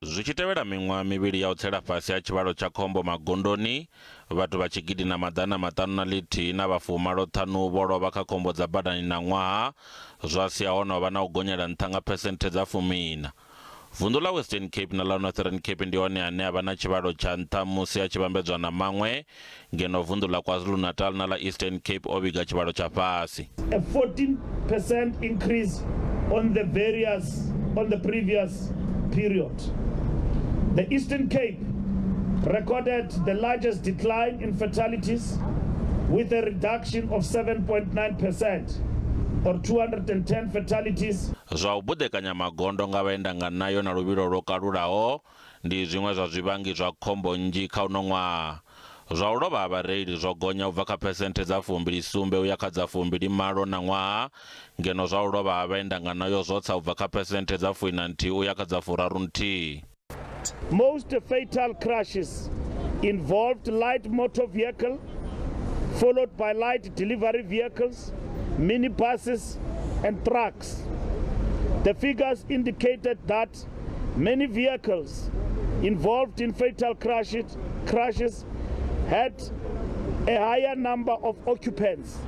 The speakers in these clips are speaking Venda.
Zwi tshi tevhela miṅwaha mivhili ya u tsela fhasi ha tshivhalo tsha khombo magondoni, vhathu vha tshigidi na 501 na vha 85 vho lovha kha khombo dza badani ṋaṅwaha, zwa sia ho no vha na u gonyela nṱha nga phesenthe dza fumiiṋa. Vunḓu ḽa Western Cape na ḽa Northern Cape ndi one ane a vha na tshivhalo tsha nṱha musi a tshi vhambedzwa na maṅwe, ngeno vunḓu ḽa KwaZulu-Natal na ḽa Eastern Cape o vhiga tshivhalo tsha fhasi. A 14 percent increase on the various on the previous period. The Eastern Cape recorded the largest decline in fatalities with a reduction of 7.9 percent or 210 fatalities. Zwa u buḓekanya magondo nga vhaendanganayo na luvhilo lwo kalulaho ndi zwiṅwe zwa zwivhangi zwa khombo nnzhi kha uno ṅwaha. Zwa u lovha ha vhareili zwo gonya u bva kha phesenthe dza 27 u ya kha dza 28 ṋaṅwaha, ngeno zwa u lovha ha vhaendanganayo zwo tsa u bva kha phesenthe dza 41 u ya kha dza 31. Most fatal crashes involved light motor vehicle, followed by light delivery vehicles, minibuses and trucks. The figures indicated that many vehicles involved in fatal crashes, crashes had a higher number of occupants.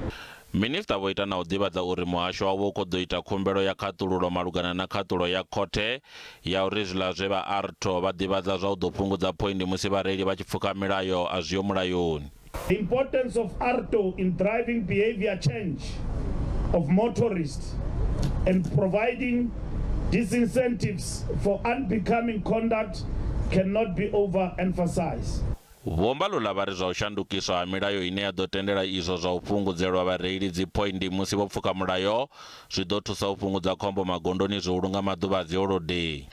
Minisiṱa vho ita na u ḓivhadza uri muhasho wavho u khou ḓo ita khumbelo ya khaṱululo malugana na khaṱulo ya khothe ya uri zwiḽa zwe vha AARTO vha ḓivhadza zwa u ḓo fhungudza phoindi musi vhareili vha tshi pfuka milayo a zwiho mulayoni. The importance of AARTO in driving behavior change of motorists and providing disincentives for unbecoming conduct cannot be overemphasized. Vho Mbalula vha ri zwa u shandukiswa ha milayo ine ya ḓo tendela izwo zwa u fhungudzelwa vhareili dziphoindi musi vho pfuka mulayo zwi ḓo thusa u fhungudza khombo magondoni zwihulu nga maḓuvha a dziholodei.